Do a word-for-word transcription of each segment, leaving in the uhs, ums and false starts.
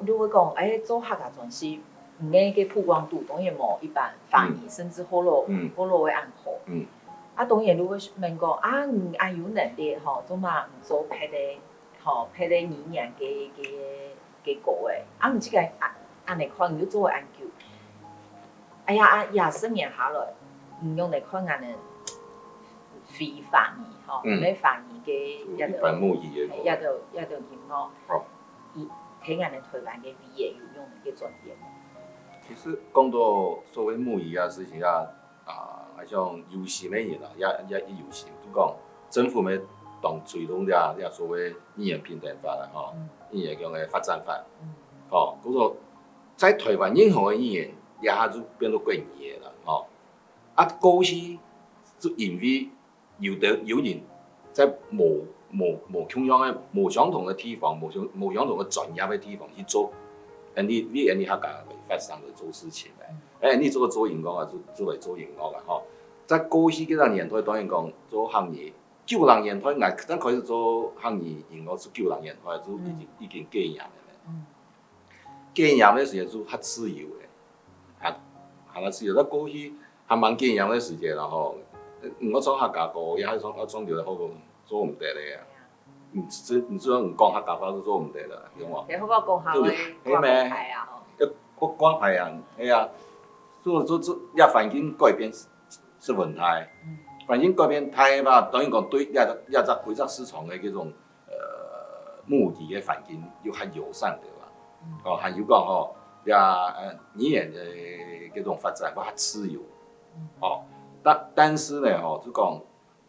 你會講，哎，做客家專輯，你个曝光度當然無一般華語，甚至學老學老个恁好。啊，當然你會問講，啊，你恁有能力吼，做麼毋做別个吼，別个語言个个个歌誒？啊，你這个啊，恁樣看你又做會恁久。哎呀，啊，二十年下來，你用來看恁樣非華語吼，毋係華語个一般母語个歌，一个一个音樂。 佢恁樣台灣个語言有用个轉變。其實講到所謂母語啊事情啊，啊，像有心个人啊，也也有心，就講政府乜當推動這這所謂語言平等法啦，吼，語言講个發展法，吼，故所在台灣任何个語言，這下就變做國語个啦，吼。啊，過去就因為 有个有人在無無無共樣个、無相同个地方、無相無相同个專業个地方去做，恁樣為恁樣客家个發展來做事情个。哎，恁樣做做音樂啊，做做來做音樂啊，吼。在過去該个年代，當然講做客語，九零年代，𠊎正開始做客語音樂，係九零年代，就已經已經戒嚴个咧。 戒嚴个時節就較自由个，啊，還較自由。在過去還吂戒嚴个時節啦吼，你愛唱客家歌，也係唱愛唱條好歌，做毋得个啊。你只你只要你講客家話就做毋得了，懂無？你好不好講客話？係咩？掛牌啊，吼。要掛掛牌啊，係啊。所以說這這環境改變係問題，環境改變大嘛，當然講對這這隻規則市場个這種 呃，母語个環境又較友善，對吧？哦，還有講吼，也呃語言个這種發展會較自由，哦，但但是呢吼，就講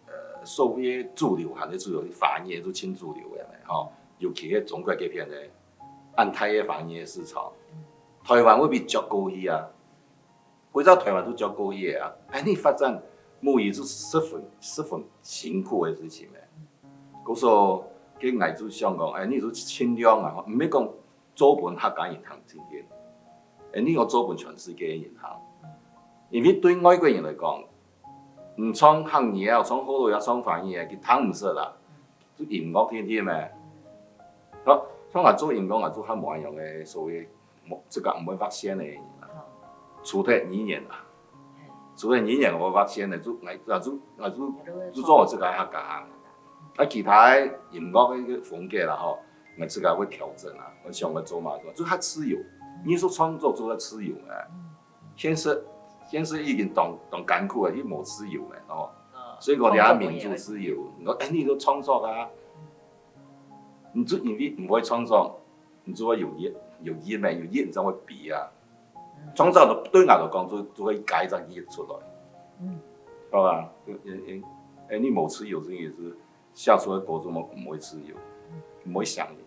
呃所謂主流還係主流，華語就盡主流个呢吼，尤其係中國這片呢，恁大个華語个市場，台灣會比較過去啊。 歸隻台灣都較過去个啊，哎，你發展母語就十分十分辛苦个事情咧。故所，該𠊎就想講，哎，你就盡量啊，毋係講做分客家人聽真經，哎，你愛做分全世界个人聽。因為對外國人來講，你唱客語啊，唱學老也唱華語啊，佢聽毋識啊，就音樂定定咩。好，像𠊎做音樂，𠊎就較無恁樣个所謂 無，自家毋會發現个原因啦。除忒語言啦，除忒語言毋會發現个，就𠊎𠊎就𠊎就就做𠊎自家客家行。啊，其他个音樂个風格啦吼，𠊎自家會調整啊，𠊎想愛做麼个，就較自由。藝術創作做較自由个，現實現實已經當當艱苦个，已經無自由个吼。所以講，你愛民主自由，你講，哎，你都創作啊，你就因為毋會創作， 你就會有業有業咩？有業你正會比啊。創造的對𠊎來講，就就會解一隻業出來，嗯，好吧？因因因，哎，你無自由，真的是寫出來歌就無毋會自由，毋會響應。